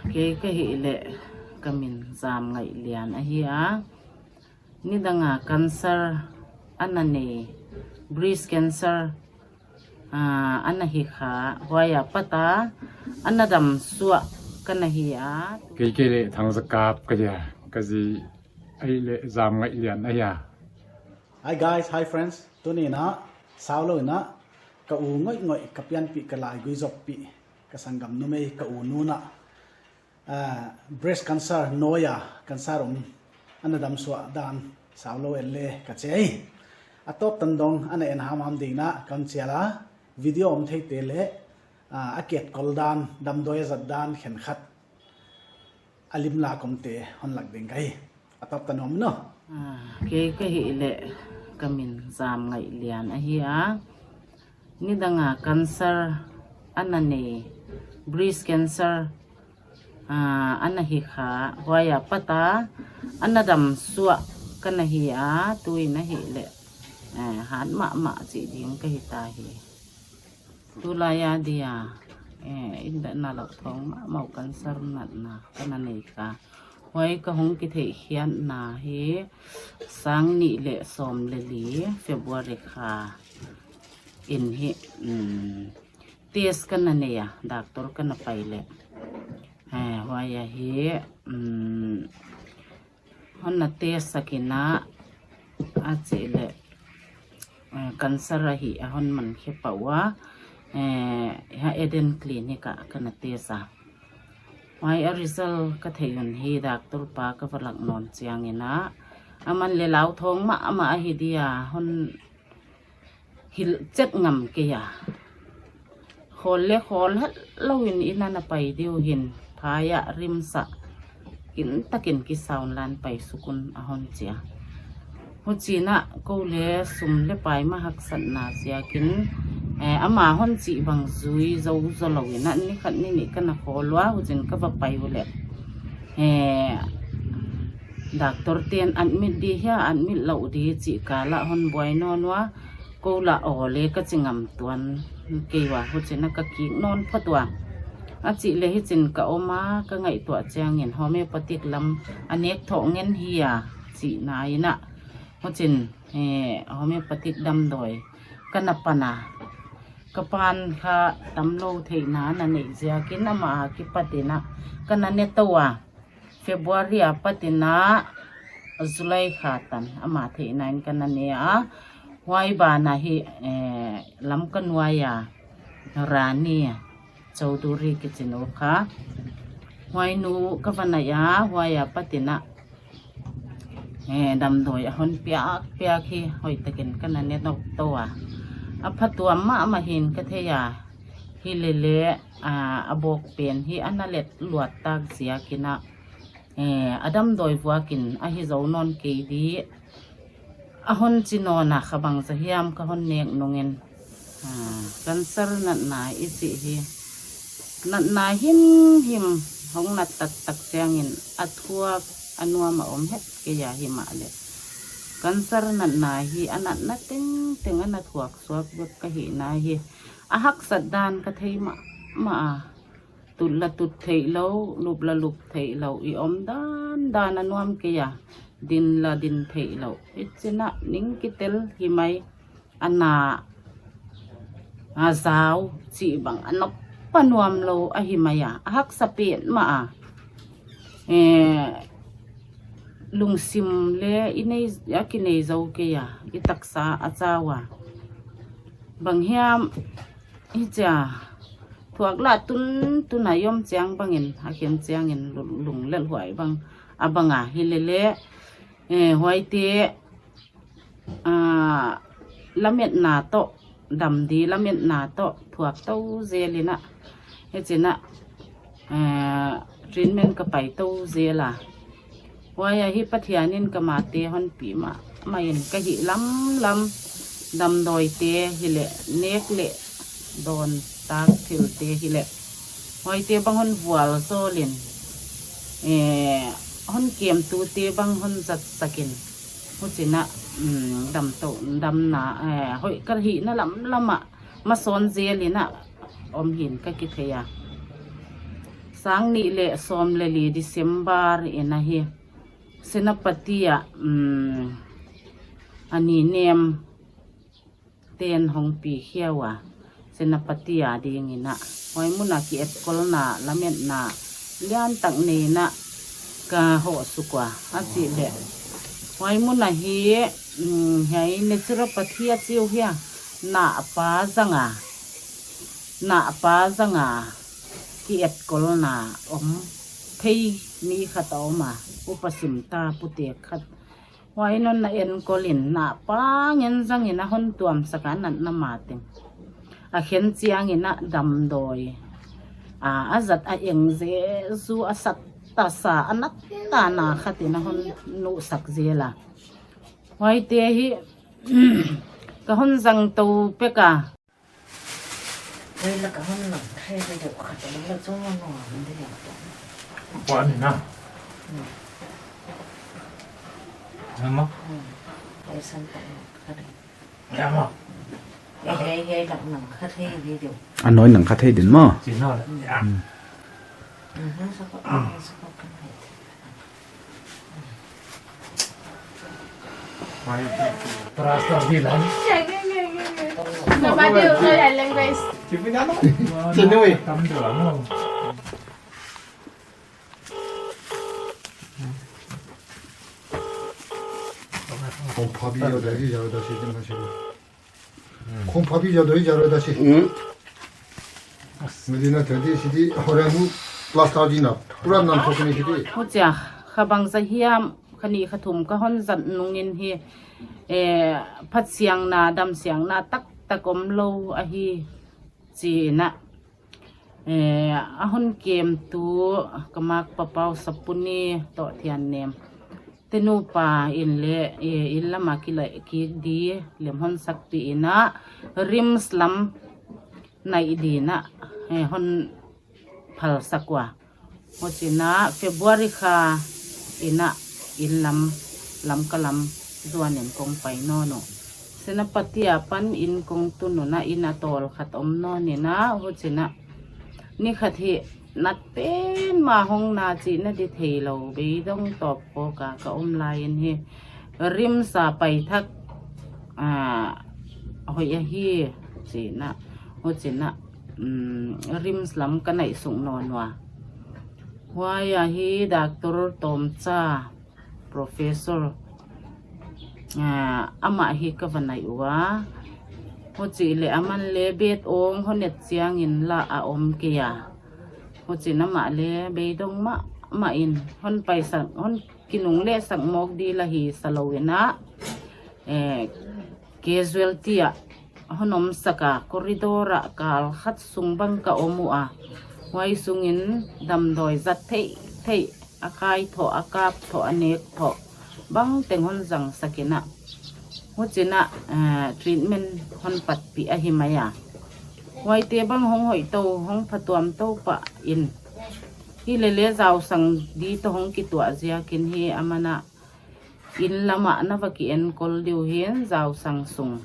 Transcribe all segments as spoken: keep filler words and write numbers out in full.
Kei ka hih leh ka min Zamngaihlian ahi a. Nidanga cancer ana nei, breast cancer, ah, ana hi kha, huai a pat a ana dam suak ka na hi a. Kei, kei leh Thangzakap ka hi a, ka zi ahih leh Zamngaihlian ahi a. Hi guys, hi friends. Tuni'n a, saulou in a, ka u ngoihngoih, ka pianpih, ka laigui zoppih, ka sanggam numei, ka u nu'n a, ah, breast cancer, nawi a cancer om, ana dam suak dan saulou en le ka chi a. A tawp tan dong ana en hamham dingin a ka hon chial a, video om theite leh, ah, a ketkol dan, damdawi a zat dan khenkhat a lim la komte hon lak ding ka hi. A tawp tan om no. Ah, kei ka hih leh ka min Zamngaihlian ahi a. Nidanga cancer ana nei, breast cancer, ah, ana hi kha, huai a pat a ana dam suak ka na hi a, tuin ahih leh, eh, hat mahmah chih ding ka hi ta hi. Tulai a dia, eh, in da na lak thong mahmah cancer natna ka na nei kha. Huai ka hong kitheihkhiakna hi sang nih leh sawm leh li February kha in hi, um, test ka na nei a, doctor ka na pai leh. Eh, huai a hi, um, hon na test sak in a, a chih leh, eh, cancer ahi a hon man khe pah ua, eh, ha Eden Clinic a ka na test a. Huai a result ka theih un hi doctor pa ka va lak nawn chiangin a, aman leh lauthawng mahmah ahi dia, hon hilh chet ngam kei a. Khawl leh khawl hetlou in inn a na pai diu hi'n, phai a rim sa, kintakin kisaun lan pai suk un a hon chi a. Huchi'n a kou leh sum leh pai mah haksatna ziakin, eh, ama hon chih bang zui zou zou lou in a, ni khat ni nih ka na khawl ua, huchi'n ka va pai uleh, eh, doctor te'n admit di hia, admit lou di chih ka la hon buai nawn ua, kou la aw leh ka chi ngam tuan kei ua, huchi'n a ka kik nawn phot ua. A chih leh hichi'n ka om a, ka ngaihtuah chiangin homeopathic lam a nek thou ngen hi a, chihna in a. Huchi'n, eh, homeopathic damdawi ka na pan a. Ka pa'n kha damlou theihna na neih ziakin ama kipat in a ka na ne tou a. February a pat in a July kha tan ama theihna in ka na ne a. Huai ban a hi, eh, Lamka nuai a Rani Chowdhury kichi nu kha. Huai nu ka va nai a, huai a pat in a, eh, damdawi a hon piak piak hi hoihtakin ka na ne tou a. A phatuam mahmah hi'n ka thei a. Hilele, ah, a bawk pen hi ana let luat tak ziakin a, eh, a damdawi vuakin ahi zou nawn kei di. A hon chi nawn a, kha bangzah hiam ka hon nek nungin, ah, cancer natna i chih hi natna himhim hong nat taktak chiangin a thuak a nuam a om het kei a, himahleh cancer natna hi a natna tengteng ana thuak suak bek ka hihna hi a haksat dan ka thei mahmah a. Tut la tut theih lou, lup la lup theih lou, i om dandan a nuam kei a, din la din theih lou. Hichi'n a ning kitel hi mai, ana, a zau chih bang a nop a nuam lou ahi mai a, a haksa petmah a. Eh, lungsim leh i nei, a kinei zou kei a, i taksa a chau a. Bang hiam hichia thuak la tun tun a i om chiang bangin, a khen chiangin lu-, lung lel huai bang a bang a, hilele, eh, huaite, ah, lametna toh, dam di lametna toh thuak tou zel in a. Hichi'n a, ah, treatment ka pai tou zel a. Huai a hi Pathian in ka mate hon pi mahmah in ka hih lamlam, damdawite hileh, nek leh dawn tak thilte hileh, huaite bang hon vualzawl in, eh, hon kemtute bang hon zatsak in, huchi'n a, mm, damtou, damna, eh, hoih ka hihna lamlam a masawn zel in a om hi'n ka kithei a. Sang nih leh sawm leh li December in ahi. Senapati ah, um, a ni nem ten hong pi khia ua, Senapati a dingin a, huai mun a ki etkolna, lametna lian tak nei in a ka hoh suk ua, a chih leh. Huai mun a hi, um, hiai naturopathy a chi uh hia, nahpa zanga, nahpa zanga ki etkolna om thei mi khat a om a, upa sim ta pute khat. Huai in hon na enkol in, nahpa ngen zangin a hon tuamsak a, natna mateng. A khen chiangin a damdawi. A, a zat a eng zezu a sat ta sa, a nat ta na khat in a hon nuhsak zel a. Huaite hi, ka hon zang tou pek a. Hei la ka hon lang thei ve deuh khat a la chung a nuam di deuh. Puan ni na. Hmm. Ama. Hmm. Hei san tak khat. Ya ma. Hei, hei, hei, lak nang khat hei di deuh. A nuai nang khat hei din maw. Chin no la. Hmm. Ya. Hmm. Mhm, sa ko, sa ko kan hei. Plaster di lang. Nobody will know your language. Chinoi. Kong phabi yo da hi yo da si din ma si. Kong phabi yo da hi yo da si. Hmm. Medina tadi sidi horan plaster di na. Pura nam ko ni sidi. Huchia, kha bangzah hiam, kha nih kha thum ka hon zat nungin hi, eh, phat siangna, dam siangna taktak om lou ahi chi in a. Eh, a hon kemtu ka makpa Pau Sapuni toh Thiannem. Te nupa in leh, eh, inn lam a kilai kik di, lem hon sakpih in a, RIMS lam naih di in a, eh, hon phalsak ua. Huchiin a February kha in a inn lam, Lamka lam zuan in kong pai nawn uh. Senapati apan inn kong tun un a inn a tawl khat om nawn in a, huchiin a ni khat hi nat pen mah hong na chihna di theilou, beidong tawp khawk a ka om lai in hi RIMS a pai thak, ah, hoih ahi chi in a, huchiin a, um, RIMS lam ka naih suk nawn ua. Huai a hi Doctor Tomcha, Professor, ah, amah hi ka va naih ua. Huchi leh aman leh bet ong hon et chiangin la a om kei a. Huchiin amah leh beidong mahmah in hon paisak, hon kinunglehsak mawk di la hi salou in a, eh, casualty ah hon omsak a, corridor ah kal khat sung bang ka om ua. Huai sungin damdawi zat theihtheih, a kai thoh, a kap thoh, a nek thoh bang teng hon zangsak in a, huchiin a, eh, treatment hon patpih ahi mai a. Huaite bang hong hoih tou, hong phatuam tou pah in, hi lele Zausang di toh hong kituah ziakin hi aman a inn lam ah na va ki enkol di uh hi'n Zausang sung.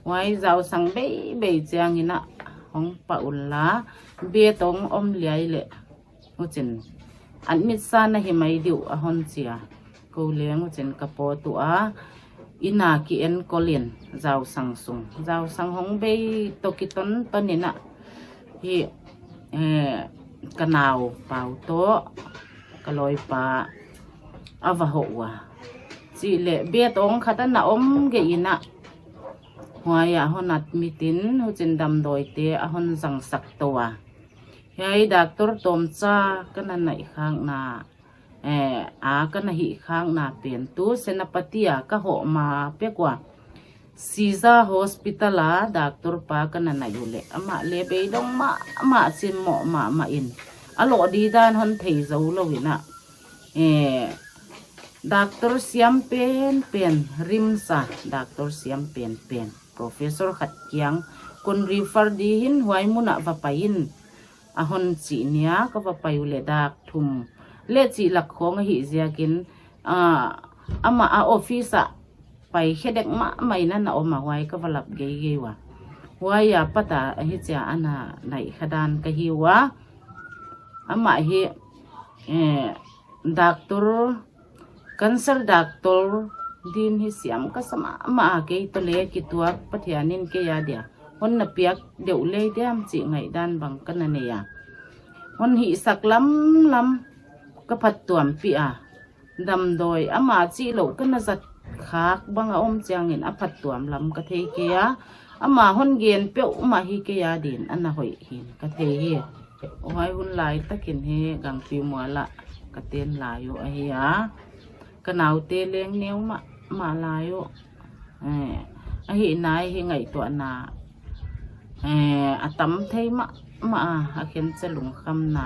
Huai Zausang beibei chiangin a hong pah un la, bet ong om liai leh, huchiin admit sa na hi mai di uh a hon chi a. Kou leng huchiin ka pawt ua, inn a ki enkol in Zausang sung. Zausang hong bei toh kitonton in a hi, eh, ka nau Pau toh ka lawipa a va hoh ua. Chi leh bet ong khat ana om gei in a, huai ah hon admit in, huchiin damdawite a hon zangsak tou a. Hiai Doctor Tomcha ka na naih khakna, eh, a ka na hih khakna pen tu Senapati a ka hoh ma pek ua. Sija Hospital a doctor pa ka na naih uleh, amah leh beidong mahmah, chin moh mahmah in, a loh di dan hon thei zou lou in a, eh, doctor siam penpen, RIMS a doctor siam penpen, professor khat kiang kon refer di hi'n, huai mun ah va pai in, a hon chih nia, ka va pai uleh dak thum leh chih lak khong ahih ziakin, ah, amah a office ah pai khe dek mahmah in ana om a, huai ka va lap geigei ua. Huai apat a hichia ana naih kha dan ka hi ua. Amah hi, eh, doctor, cancer doctor din hi siam ka sa mahmah a, kei toh le kituak Pathian in kei adia hon na piak deuh lei diam chih ngaihdan bang ka na nei a. Hon hihsak lamlam ka phattuampih a. Damdawi ama chihlouh ka na zat khak bang a om chiangin a phattuam lam ka thei kei a. Ama hon gen peuhmah hi kei adin a na hoih hi'n ka thei hi. Huai hun lai takin hi Gangpimual ah ka ten lai uh ahi a. Ka naute leng neu mahmah lai uh. Eh, ahihna hi ngaihtuahna, eh, a tam thei mahmah a, a khenchia lungkhamna.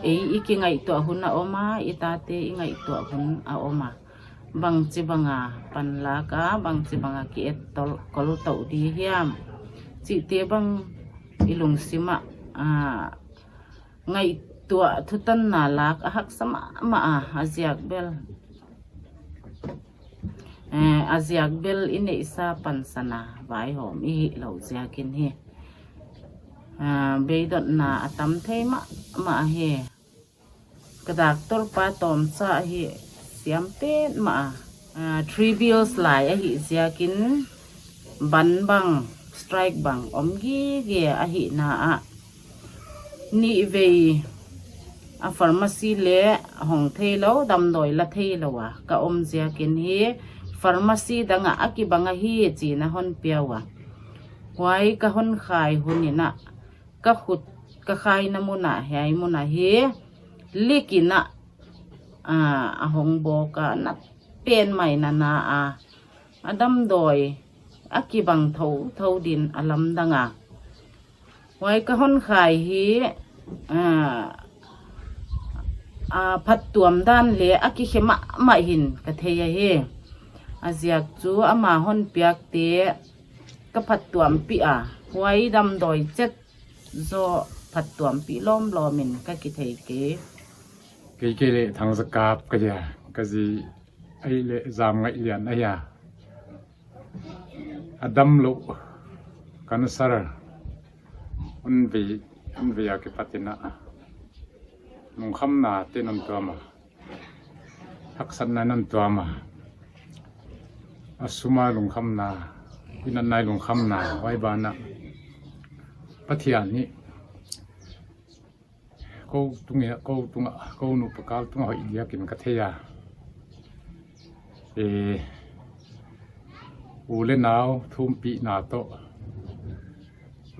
Ei i kingaihtuah hun a om a, i tate i ngaihtuah hun a om a. Bangchibang a panlak a, bangchibang a ki et tol, kol tou di hiam chihte bang i lungsim ah, ah, ngaihtuah thutanna lak a haksa mahmah a, a ziak bel, eh, a ziak bel i neihsa pansan a vaihawm i hihlouh ziakin hi. Ah, beidotna a tam thei mahmah hi. Ka doctor pa tawmcha hi siam petmah a. Ah, three bills lai ahih ziakin ban bang, strike bang om gige ahihna ah, nihvei a pharmacy le hong theilou, damdawi la theilou a ka om ziakin hi pharmacy dang ah a kibang ahi chi'n a hon pia ua. Huai ka hon khai hun in ah, ka khut ka khaina mun ah, hiai mun ah hi lik in ah, ah, a hong bawk a, na pen mai na na a, a damdawi a kibang thouthou din a lamdang a. Huai ka hon khai hi, ah, ah, phattuam dan le a kikhe mahmah hi'n ka thei ahi. A ziak chu ama hon piakte ka phattuampih a, huai damdawi chet zaw phattuampih lawmlawm in ka kithei kei. Kei kei leh Thangzakap ka hi a, ka zi ahihleh Zamngaihlian ahi a. A damlouh cancer hon vei, hon vei a kipat in ah, lungkhamna te hon tuam a, haksatna hon tuam a, a sum a lungkhamna, i natna lungkhamna, huai banah Pathian in kou tungah, kou tungah, kou nupa kal tungah hoih diakin ka thei a. Eh, u le nau thumpihna toh,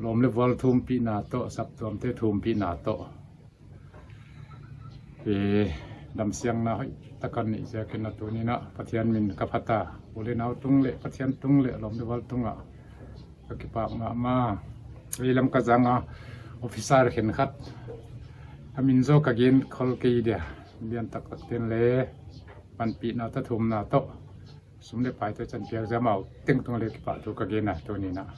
lawm le vual thumpihna toh, saptuamte thumpihna toh, eh, damsiangna hoih tak a neih ziakin ah tuni'n ah Pathian min ka phat a, u le nau tung leh, Pathian tung leh, lawm le vual tungah ka kipak mahmah. Ei lam ka zang a, officer khenkhat a min zaw ka gen khol kei dia, lian taktak ten le panpihna toh thumna toh, sum le pai toh chanpiak ziak amau tengteng le kipahthu ka gen a tuni'n ah.